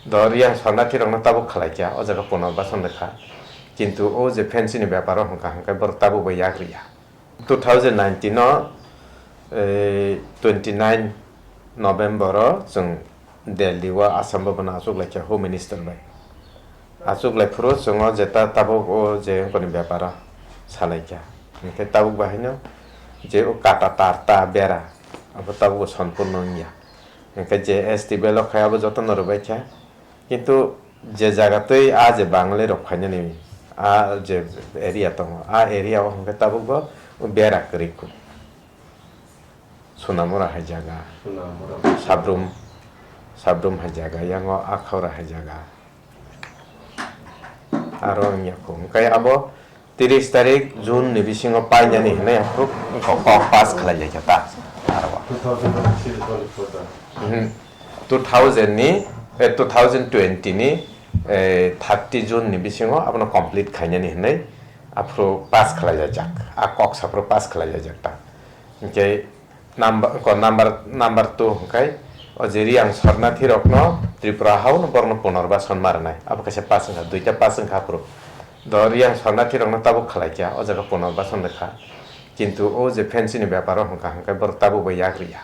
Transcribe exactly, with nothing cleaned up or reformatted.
Do Riang Sarnathi rokno tabuk khalai kha, o jaga punorbasan rwkha. Kintu o je fencing ni bepar o hwnkha hwnkhe borok tabuk bai yak riya. Two thousand nineteen o, eh, twenty nine November o chwng Delhi o Assam Bhavan o achuk lai kha Home Minister bai. Achuk lai phuru chwng o jeta tabuk o je wngkoni bepar o salai kha. Hwnkhe tabuk bai haino je o kata tar ta bera abo tabuk bo sompurno wngya. Hwnkhe je S T belok khai abo jotono rwbai kha. Kintu je jaga twi a je Bangali rok phainani a je area tongo, a area o hwnkhe tabuk bo bera kwrwi kuk. Sunamura hai jaga, Sunamura. Sabrum, Sabrum hai jaga, yango Akhaura hai jaga. Aro wngya kuk. Hwnkhe abo tiris tarik June ni bisingo painani hinwi aphuru kok, kok pass khlai lai kha ta. Aro. Two thousand twenty-three twenty-four da. Mhm. Two thousand ni, eh, two thousand twenty ni, eh, thirty June ni bisingo abono complete khainani hinwi aphuru pass khlai lai jak. A kok saphuru pass khlai lai jak ta. Hwnkhe number, ko number, number two hwnkhe o je Riang Sarnathi rokno Tripura hao no borokno punorbasan ma rwnai. Abo kaisa pass wngkha, duita pass wngkha aphuru. Do Riang Sarnathi rokno tabuk khalai kha, o jaga punorbasan rwkha. Kintu o je fencing ni bepar o hwnkha hwnkhe borok tabuk bai yak riya.